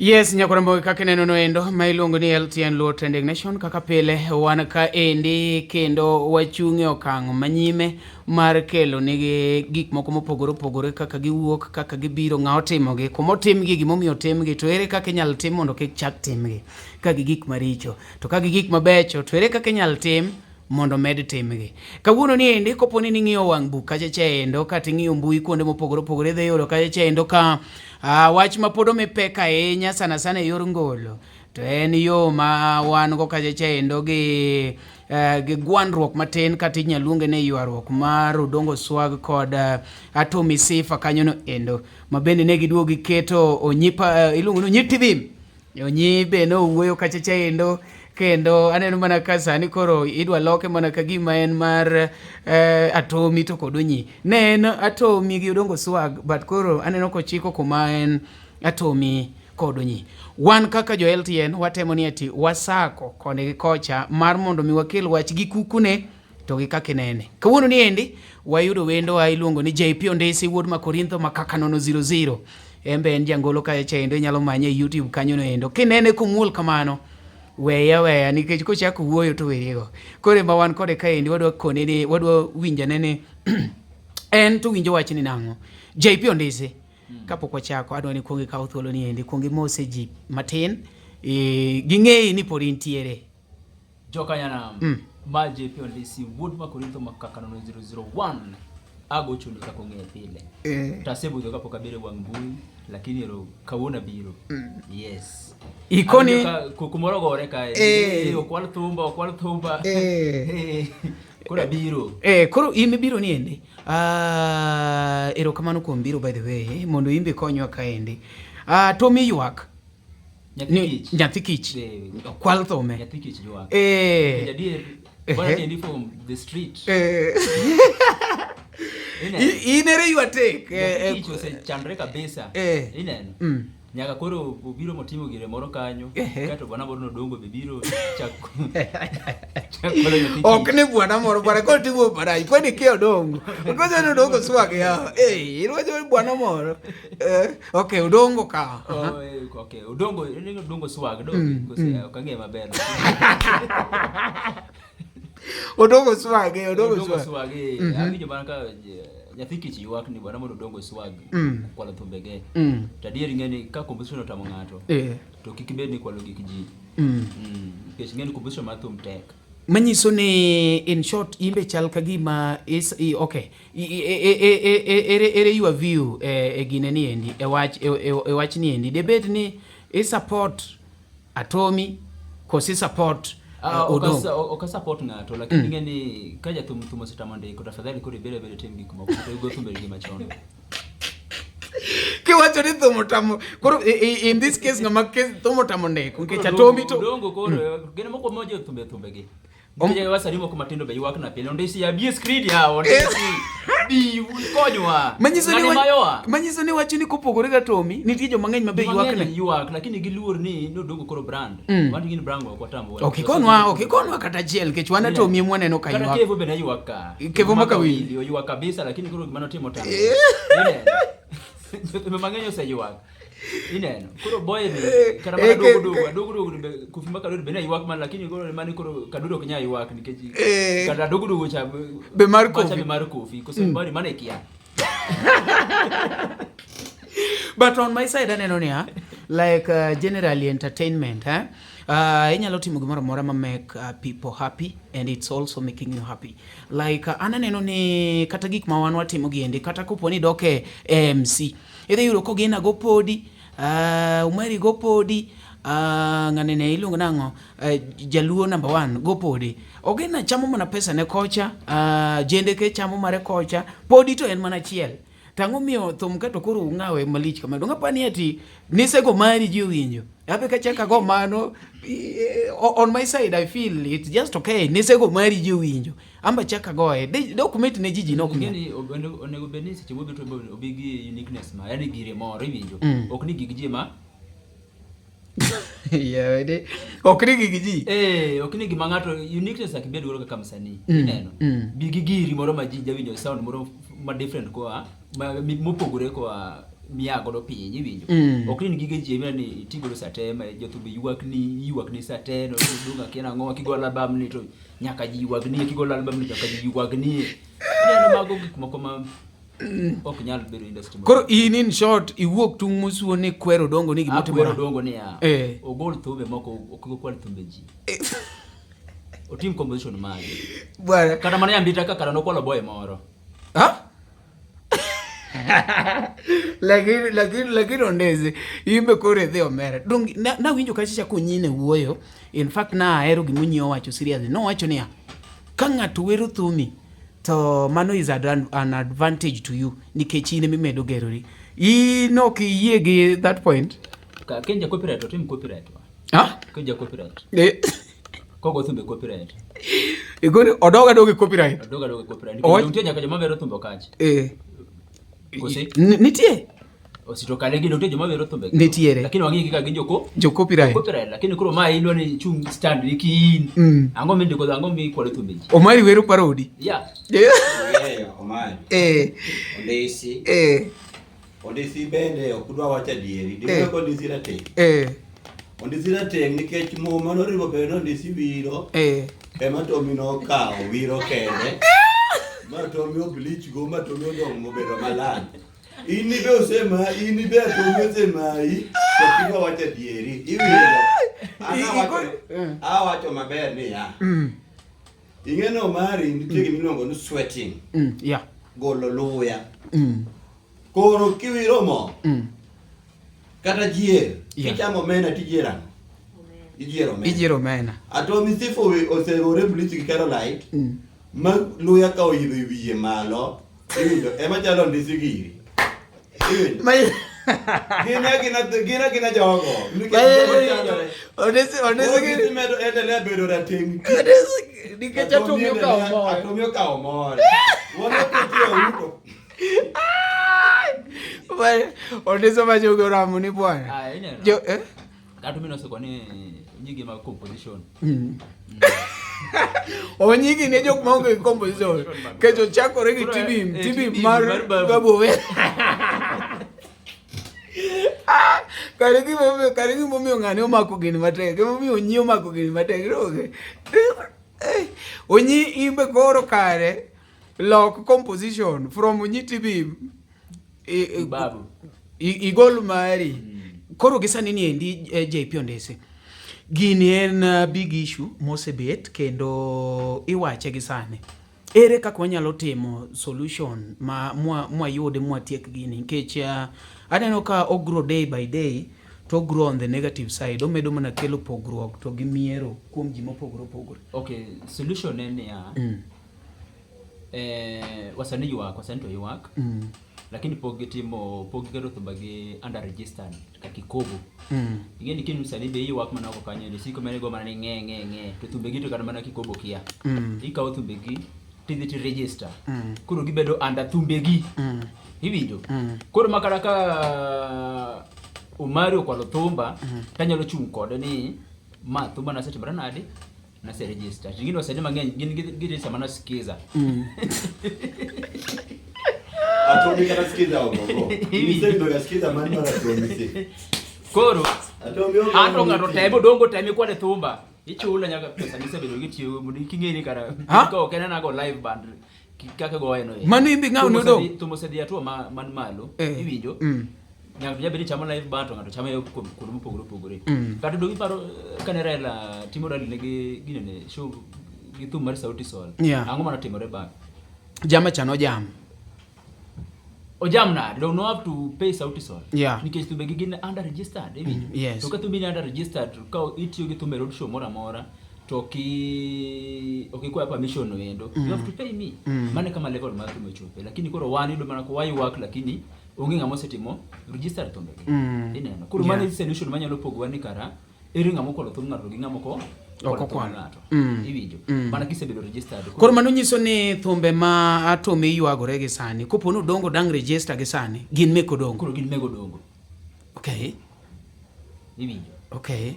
Yes, nyakorambo kaka ineno noendo ma iluongo ni LTN Luo Trending Nation. Kaka pile wan ka endi kendo wachung' e okang' manyime mar kelo nigi gik moko mopogore opogore, kaka giwuok, kaka gibiro, ng'a otimogi, kuma otimgi, gimomiyo otimgi, to ere kaka inyalo tim mondo kik chak timgi ka gi gik maricho, to ka gi gik mabecho to ere kaka inyalo tim mondo med timgi. Kawuono ni endi kopo ni ning'iyo wang' buk kacha cha endo kata ing'iyo mbui kuonde mopogore opogore, idhi yudo kacha cha endo ka wach ma pod omi pek ahinya sana sana e yor ngolo to en yo ma wan go kacha cha endo gi gwandruok matin kata inyalo luonge ni ywaruok mar Odongo Swag kod Atomy Sifa kanyo no endo ma bende ne giduogo giketo onyipa, iluongo ni Onyi TV. Onyi be nowuoyo kacha cha endo kendo aneno mana ka sani koro idwa loke mana ka gima en mar Atomy to kod Onyi. Ne en Atomy gi Odongo Swag, but koro aneno kochiko kuma en Atomy kod Onyi. Wan kaka jo LTN watemo ni ati wasako koni gi kocha mar mondo mi wakel wach gi kukune to gi kaka inene. Kawuono ni endi wayudo wendo iluongo ni JP Ondisi wuod Makorintho ma kaka nono 00. En be en jangolo kae cha endo, inyalo manye e YouTube kanyo no endo. Kinene komuol kamano, weye aweya nikech kochako wuoyo to werigo. Koro ema wan kode kaendi, wadwa kone ni wadwa winjane ni en to winjo wach ni nang'o. JP Ondisi, kapok wachako adwa ni kuong ikaw thuolo ni endi, kuong imose ji matin, ging'eyi ni pod intiere. Jokanyanam, ma JP Ondisi wuod Makorintho ma kaka nono 001 agochoni kaka ong'e pile. To asebudho kapok abiro e wang' mbui, lakini ero kawuono abiro. Yes. Ikoni Awinjo ka koko moro gore kae. Okwal thumba, okwal thumba. Koro abiro. Koro in ibiro ni endi. Erokamano kuom biro, by the way, mondo in be konywa kaendi. Tommy ywak. Nyathi kich. Nyathi kich. Okwal thume. Nyathi kich ywak. Adier, bwana endi from the street. In ere ywa tek. Nyathi kich osechandre kabisa. Ineno. Nyaka koro obiro motimo gire moro kanyo. Kato bwana moro nodongo be biro chak. Ok ni bwana moro, bwana koro timo marach. Kwani kia Odongo. Koso ni Odongo Swag ya. Iwacho ni bwana moro. Okay, Odongo ka. Oh, okay, Odongo, ni Odongo Swag do. Kose ok ang'e maber. Odongo Swag, Odongo Odongo Swag. Swag. Awinjo mana ka nyathi kich ywak ni bwana moro Odongo Swag kwalo thumbege. To adier ing'e ni ka composition otamo ng'ato, to kik ibed ni kwalo gik ji. Nikech ing'e ni composition mar thum tek. Manyiso ni in short imbe chal ka gima is, i, okay. I, i, e, e, e, e, ere, ere your view e gine ni endi, e wach, e, e, e wach ni endi. Debed ni i support Atomy kosi support Odongo? Ok support ng'ato, lakini ing'e ni ka jathum thum osetamo ndiko, tafadhali koro ibed abeda tim gik moko, to igo thumbe gi machon. Kiwacho ni thum otamo, koro in this case ng'ama thum otamo ndiko, nikech Atomy to Odongo koro gin moko mojo thumbe thumbegi. Nikech wasanii moko matindo be ywak na pile. Ondisi ya bi screen ya ondisi. Bi konywa. Manyiso ni Ng'ani mayowa. Manyiso ni wacho ni kopogore gi Atomy, nitie joma ng'eny ma be ywak ne. Ywak lakini giluor ni Odongo koro brand. Wan gin brand ok watambo. Ok ikonwa, ok ikonwa kata achiel nikech wan Atomy ema waneno ka Kata ywak. Kevo be ne ywak ka. Kevo Makawili. Oywak kabisa lakini koro gima notimo tamo. Ineno. Jothumbe mang'eny oseywak. Ineno. Koro boy ni kata mana dogo dogo, dogo dogo be Kofi ma Kaduru be ne ywak mana, lakini koro mane koro Kaduru ok nyal ywak nikech kata dogo dogo cha be mar macha Kofi. Be mar Kofi koso mari mane kia. But on my side aneno niya, like generally entertainment, eh? Inyalo timo gimoro amora ma make people happy and it's also making you happy. Like an aneno ni kata gik ma wan watimo giendi, kata kopo ni idok e MC, idhi yudo kogina go podi, Umari go podi, ng'ane ne iluongo nang'o, Jaluo number 1 go podi. Ogina chamo mana pesa ne kocha, Jendeke chamo mare kocha, podi to en mana achiel. Tang'o miyo thum ka to koro ung'awe malich kamano. Donge apani ati nisego mari ji owinjo. Abe kachako ago mano, on my side I feel it's just okay. Nisego mari ji owinjo. Amba chaka goye. De ok mit ne ji, ji nok miel. Ing'eni onego bed ni seche mobiro to obi gi uniqueness ma, yani gire moro iwinjo. Ok ni gig ji ma. Yeah, de. Ok ni gig ji. Ok ni gima ng'ato uniqueness nyaka ibed godo kaka msanii. Ineno. Bi gi giri moro ma ji jawinjo sound moro ma different koa, ma, mopogore koa miya godo piny iwinjo. Ok ni gige ji ema ni iti godo sate ma jothumbe ywak ni ywak ni sate no donga kia nang'o kigolo album ni to nyaka ji ywag ni kigolo album ni nyaka ji ywag ni. Ineno mago gik moko ma ok nyal bedo industry. Koro in in short iwuok tung' mosuo ni kwero Odongo ni gima timore. Akwero Odongo niya. Eh. Ogol thumbe moko ok okwal thumbe ji. Otim composition mage. Bwana. Kata mana Nyambita ka kara nokwalo boy moro. Ha? Lakini lakini lakini Ondezi imbe koro idhi omera. Dong nawinjo kacha chako nyine wuoyo. In fact na ahero gima Onyi owacho seriously. Nowacho niya, ka ng'ato wero thumi to mano is an advantage to you nikech in emimedo gerori. In ok iyie gi that point? Ka Kenya copyright otim copyright. Ha? Kenya copyright. Eh. Kogo thumbe copyright. Igoni odog adoga e copyright. Odog adoga e copyright. Nikech nitie nyaka joma wero thumbe okachi. Eh. Kose? Nitie. Osito kale gi nitie joma wero thumbe. Nitiere. Lakini wang'i kaka gin joko jo copyright. Copyright lakini koro ma idwa ni chung stand ni kiin. Ang'o mindiko ang'o mikwalo thumbe ji? Omari wero parody. Yeah. Yeah, Omari. Eh. Ondisi. Eh. Ondisi bende ok udwa wacho adieri. Dine ok Ondisi rateng'. Eh. Ondisi rateng' nikech mo manoriwo bed ni Ondisi wiro. Eh. Ema Tomi nokawo wiro kende. Ma Tomi obleach go ma Tomi odong' mobedo malang'. In be osema, in be Tomi osemayi. To ok idwa wacho adieri. Iwinjo. An awacho maber niya. Ing'e ni Omari nitie gima iluongo ni sweating. Yeah. Golo luya. Koro kiwiro mo. Kata jier. Yeah. Kichamo omena tijiero ang'o? Ijiero omena. Ijiero omena. Atomi Sifo osegore bleach gi Caroline. Ma luya ka oidho e wiye malo. Iwinjo? Ema chalo Ondisi giri. Iwinjo? Gin agina gin agina jogo. Nikech jogo chandore. Ondisi Ondisi Koro gi Ondisi medo endelea bedo rateng'. Ondisi nikech Atomi okawo more. Atomi okawo more. Wan oketie outo. Ondisi majogo oramo ni bwana. Ah, ineno. Jo eh? Kata mino oseko ni nyigi mag composition. Onyigi ne jok maonge gi composition. Kech ochakore gi Koro, tibim, eh, tibim tibim mar mar Babu. Babu Owino. Ah, Kare gimomiyo kare gimomiyo ng'ani omako gini matek, gimomiyo Onyi omako gini matek. Donge? Eh, Onyi imbe koro kare lok composition from Onyi Tibim Babu. Igol mari. Koro gi sani ni endi JP Ondisi. Gini en big issue mosebet kendo iwache gi sani. Ere kaka wanyalo timo solution ma mwayud mwatiek gini nikech aneno ka o grow day by day to o grow on the negative side omedo mana kelo pogruok to gi miero kuom ji mopogore opogore. Okay, solution en niya. Wasanii ywak, wasanii to ywak. Lakini pok gitimo, pok giketo thumba gi under registered ka kikobo. Ing'e ni kin msanii be ywak mana oko kanyo ni siko mana igo mana ni ng'e ng'e ng'e to thumbe gi to kata mana kikobo kia. Ikawo thumbe gi tidhi ti register. Koro gibedo under thumbe gi. Iwinjo? Koro ma kata ka Omari okwalo thumba, tanyalo chung' kode ni ma thumba nasetimora nade? Nase register. Gin wasanii mang'eny gin gi register mana skiza. Atomi kata skiza ogogo. Isebedo ga skiza man mar Atomi si. Koro Atomi ogogo. ato ng'ato temo dongo temi kwade thumba. Ichula nyaka pesa misebedo gitiyo mondo king'e ni kara Ha? ka ok en anago live band kaka goye no. Mano imbe ng'awo ni odong'? Thum osedhi hatua man malo. Eh. Iwinjo? Ng'ato nyalo bedo ni chamo live band to ng'ato chamo e kuonde mopogore opogore. Kata donge iparo kane Raila timo rally ne gi ginene show gi thum mar Sauti Sol. Yeah. Ang'o mane otimore bang'e? Jama cha nojam. Ojam nade? Don't have to pay Sauti Sol. Yeah. Nikech thumbe gi gin under registered, iwinjo? Yes. To ka thumbi ni under registered, ka itiyo gi thum e road show moro amora, to ok ikwayo permission no endo. You have to pay me. Mano e kama level mar thum ochope. Lakini koro wan iyudo mana ka waywak lakini onge ng'ama osetimo register thumbe gi. Ineno. Koro mano e solution manyalo pogowa ni kara ere ng'ama okwalo thum ng'ato gi ng'ama ok Ok okwalo thum okwalo. ng'ato. Iwinjo. Mana kisebedo registered. Koro mano nyiso ni thumbe ma Atomi ywagore gi sani, kopo ni Odongo dang' register gi sani, gin mek Odongo. Koro gin meg Odongo. Okay. Iwinjo. Okay.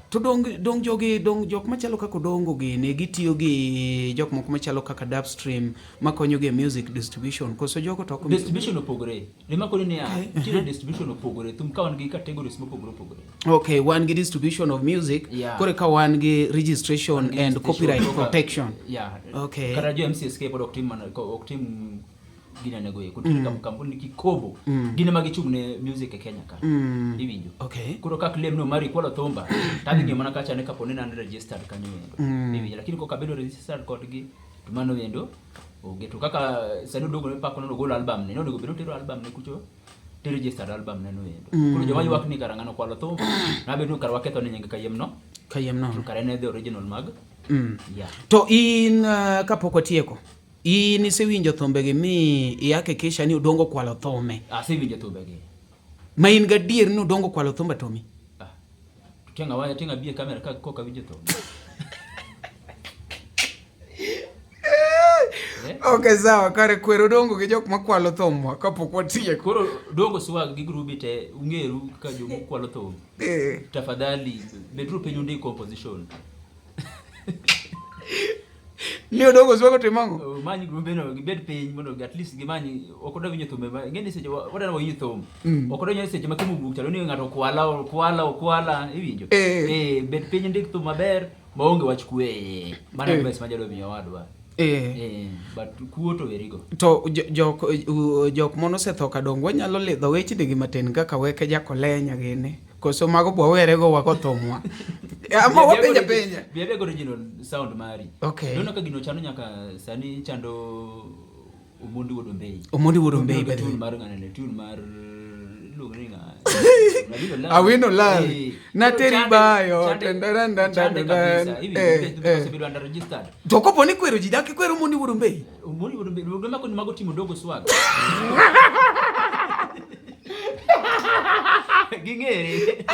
To dong dong jogi dong jok machalo kaka Odongo gini gitiyo gi jok moko machalo kaka Dubstream makonyo gi e music distribution koso jogo to ok Distribution opogore. Gima koni niya, nitiere distribution opogore. Thum ka wan gi categories mopogore opogore. Okay, wan gi distribution of music. Yeah. Koro ka wan gi registration Wan gi and registration, copyright koka- protection. Yeah. Okay. Kata jo MCSK pod ok tim mana ok tim ginene go eko. Nitiere kampuni Kikobo. Gin ema gichung' ne music e Kenya ka. Iwinjo. Okay. Koro ka claim no mari kwalo thumba, tadhi ng'iyo mana kacha ne kapo ni an registered kanyo endo. Iwinjo. Lakini kok abedo registered kodgi, to mano endo onge. To kaka sani Odongo ne pako ni ogolo album ne, nonego bed ni otero album ne kucho to registered album ne no endo. Koro joma ywak ni kara ng'ano okwalo thumba, nabed ni kara waketho ne nying kayiem no. Kayiem To nono. kara en e the original mag. Yeah. To in kapok watieko, in isewinjo thumbegi mi ihakikisha ni Odongo okwalo thume. Asewinjo thumbegi. Ma in gadier ni Odongo okwalo thumba Tommy? Ah. Tiang' awaya, tiang' abi e kamera ka koka winjo thum. Eh? Okay, sawa, kare kwer Odongo gi jok makwalo thumwa kapok watieko. Koro Dongo Swag gi Grubi te ung'eru ka joma kwalo thum. Eh. Tafadhali beduru piny undik composition. Ni Odongo Swag otimo ang'o? Umany grube no gibed piny mondo at least gimany ok odwa winjo thumbe ma ing'e ni seche wadwa winjo thum. Ok odwa winjo seche ma thum owuok chalo ni ng'ato okwala okwala okwala iwinjo. Eh. Eh, bed piny ndik thum maber maonge wach kuo e iye. Mano Eh. advice ma jalo miyo owadwa. Eh. Eh, but kuo to werigo. To jok jok monosetho kadongo wanyalo lidho wechni gi matin kaka weke jakolenya gini. Koso mago bwawerego wako thumwa. Ama wapenja penja. Bi abego original sound mari. Okay. Neno ka gino chando nyaka sani chando Omondi Wuod Ombei. Omondi Wuod Ombei, by the way. Tune mar ng'ane ne tune mar iluongo ni ng'a? Awino Lal. Eh. Nateri Chande- bayo, chande- tendaran, dan, chande dan, dan. kabisa. Iwinjo, Eh, nikech eh. osebedo under registered. To kopo ni kwero ji dak ikwero Omondi Wuod Ombei. Omondi Wuod Ombei, luongo mako ni mago timo Dogo Swag. Ging'ere.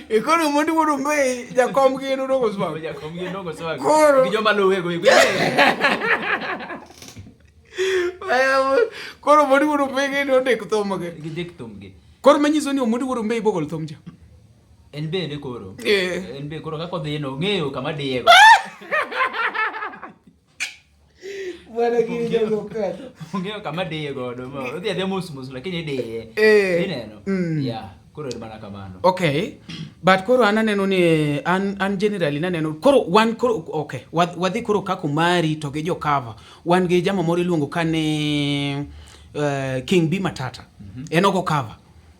Ikoro Omondi Wuod Ombei jakom gi en Odongo Swag. Jakom gi Dogo Swag. Koro. Gi joma luwe go. Ging'ere. Koro Omondi Wuod Ombei gin ondik thumgi. Gindik thumgi. Koro manyiso ni Omondi Wuod Ombei bogol thum cha. En bende koro. Eh. En be koro kaka odhi no, ong'eyo kama diye go. Bwana gini jogo ketho. Ong'eyo kama diye godo. ma Odhi adhiya mos mos lakini idiye. Eh. Ineno? Mm. Yeah. Koro en mana kamano. Okay. But koro an aneno ni an an generally naneno koro wan koro okay wadhi koro kaka Omari to gi jo cover. Wan gi jama moro iluongo ka ni King B Matata. En ogo cover.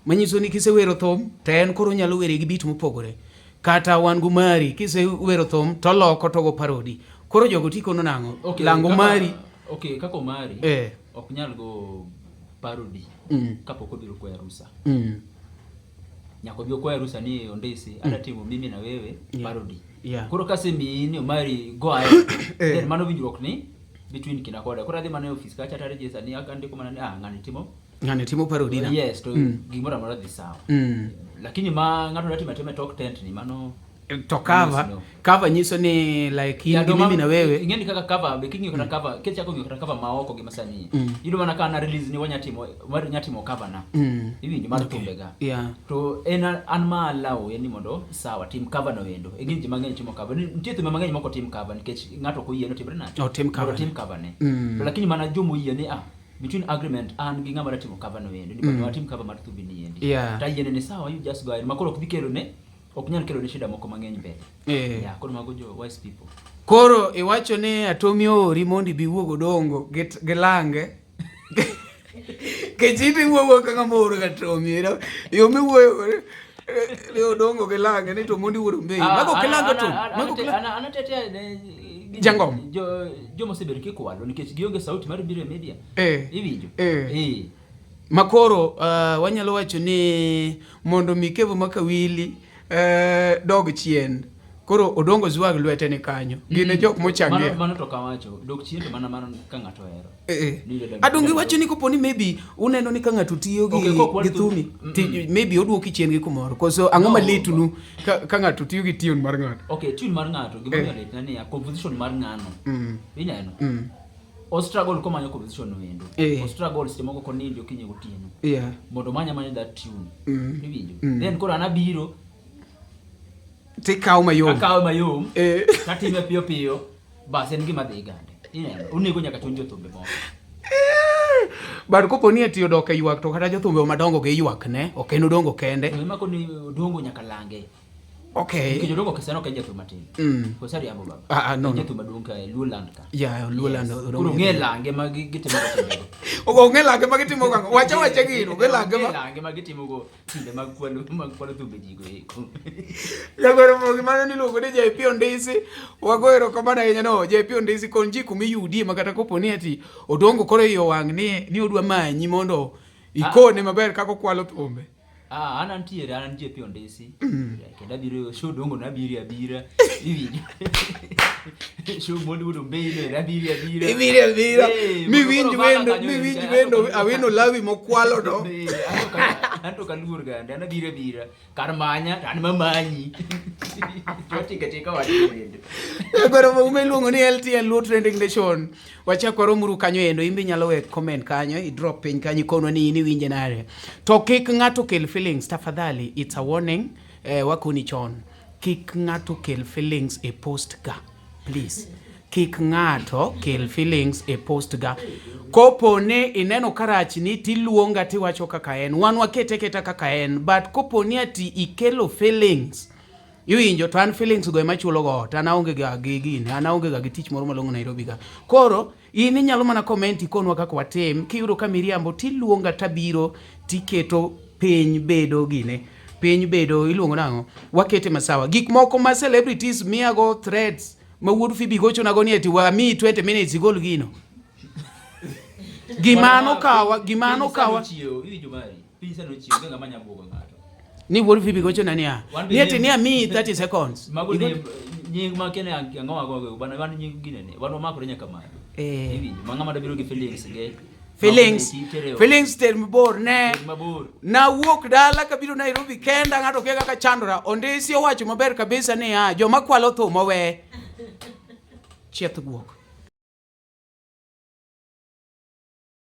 Manyiso ni kisewero thum to en koro onyalo were gi beat mopogore. Kata wan gi Omari kisewero thum to oloko to ogo parody. Koro jogo tikono nang'o? Okay, Lango Omari. Okay, kaka Omari. Eh. Ok nyal go parody. Kapok obiro kwayo rusa. Nyaka obi okwayo rusa ni ondisi, adwa timo mimi na wewe parody. Yeah. Koro kasemiyi ni Omari go ahead. Then mano winjruok ni between kina koda. Koro adhi mana e office kacha to aregister ni andiko mana ni ah ng'ani timo Ng'ani timo parody na. Yes, to gimoro amora dhi sawa. Lakini ma ng'ato dwa timo atima e tok tent ni mano To cover, No. cover nyiso ni like in gi mimi na wewe. Ing'e ni kaka cover be king'iyo kata cover, kichako ng'iyo kata cover ma oko gi masani. Iyudo mana ka na release ni wanya timo, mar nya timo cover na. Iwinjo mar thumbe ga. Yeah. To en an ma allow en ni mondo sawa tim cover no endo. E gin ji mang'eny timo cover. Nitie thumbe mang'eny moko tim cover nikech ng'ato ok oyie ni otimre nade. Otim cover Mondo otim cover ne. Mm. To lakini mana jomo oyie ni ah between agreement an gi ng'ama dwa timo cover no endo ni mm. watim cover mar thumbi ni endi. Yeah. To ayiene ni sawa you just go ahead. Ma koro ok dhi kelo ne ok nyal kelo ne shida moko mang'eny mbele. Eh. Yeah, koro mago jo wise people. Koro iwacho ni Atomi oori mondo ibi iwuog Odongo gi gi lange. Kech in iwuoyo ka ng'ama ooro ga Atomi. Yo miwuoyo go ni Odongo gi lange ni to mondo iwuor Ombei. Mago ok ilango to. Mago ok ilango. Anatetea Jangom. Joma osebedo kikwalo nikech gionge sauti mar biro e media. Eh. Iwinjo? Eh. Eh. Makoro wanyalo wacho ni mondo mi Kevo Makawili dog chien. Koro Odongo Zwag lwete ni kanyo. Gin e jok mochangia. Mano to kawacho. Dok chien to mana mano ka ng'ato ohero. Eh. Ni yudo Adonge iwacho ni kopo ni maybe uneno ni ka ng'ato tiyo gi Okay, kok gi thumi maybe oduoki chien gi kumoro. Koso ang'o No. malitnu ka ng'ato tiyo gi tune mar ng'ato? Okay, tune mar ng'ato gima omiyo litna niya, composition mar ng'ano. Mm. Ineno? Mm. O struggle komanyo composition no endo. Eh. O struggle seche moko konindi okinyi gotieno. Yeah. Mondo omany amanya that tune. Mm. Iwinjo. Mm. Then koro an abiro Tikawo mayom. akawe mayom. Eh. Tatime piyo piyo. Bas en gima dhi gande. Ineno. Onego nyaka chuny jothumbe moko. But kopo ni ati odok e ywak to kata jothumbe madongo gi ywak ne, ok en Odongo kende. To ema koni Odongo nyaka lange. Okay. Nikech Odongo kesano ok en jathum matin. Mm. Koso ariambo baba. Ah, ah, no, En no. jathum maduong' ka e Luoland ka. Yeah, Luoland, Yes. Odongo Koro ong'e jathum. lange ma gitimo go timbego. Onge lange ma gitimo go. Wacha wacha gino, onge lange Ong'e ma. lange ma gitimo go timbe mag kwalo thumbe ji go eko. Jagoro mogi mano niluongo ni JP Ondisi. Wago erokamano ahinya no JP Ondisi kon ji kuma iyudie ma kata kopo ni ati Odongo koro iye owang' ni odwa manyi mondo ikone maber kaka okwalo thumbe. Ah, an antiere, an JP Ondisi. Kendo abiro show Odongo nabiro abira. Iwinjo. Show Mollywood Ombei no abiro abira. Ibiro abira. Eh, Mi mondo winj koro bana wendo, kanyo mi en winj cha- wendo Awino Lawi mokwalo no. Eh, anto kaluor gande, an abiro abira. Kar manya, to an mamanyi. To tika tika wach wendo. Jagoro mogi ma iluongo ni LTN Luo Trending Nation. Wachak waromuru kanyo endo, in be inyalo we comment kanyo, i drop piny kanyo ikonwa ni in iwinje nade. To kik ng'ato kel feelings, tafadhali, it's a warning, wakoni chon. Kik ng'ato kel feelings e post ga, please. Kik ng'ato kel feelings e post ga. Kopo ni ineno karach ni tiluonga tiwacho kaka en. Wan wakete keta kaka en, but kopo ni ati ikelo feelings, iwinjo to an feelings go ema chulo go ot, an aonge ga gi gini, an aonge ga gi tich moro malong'o Nairobi ka. Koro in inyalo mana comment ikonwa kaka watim, kiyudo ka miriambo tiluonga tabiro tiketo piny bedo gine. Piny bedo iluongo nang'o? Wakete masawa. Gik moko ma celebrities miyago threats ma wuod Phoebe gochonago ni ati wamiyi 20 minutes igol gino. Gima nokawa, gima nokawa. Iwinjo mari. Piny sani ochiewo, onge ng'ama nyalo buogo ng'ato. Ni wuod Phoebe gochona niya. Wan be Ni ati ni- ni amiyi 30 seconds. Mago Igol- ni nying ma kene ang'o wagogo bana wan nying ginene. Wan wamakore nyaka malo. Eh. Iwinjo. Ma ng'ama dobiro gi feelings ge. Feelings, Mago be itere- feelings ter mabor ne. Ter mabor. Nawuok dala kabiro Nairobi kenda ng'ato kia kaka chandora. Ondisi owacho maber kabisa niya, joma kwalo thum owe. Chieth guok.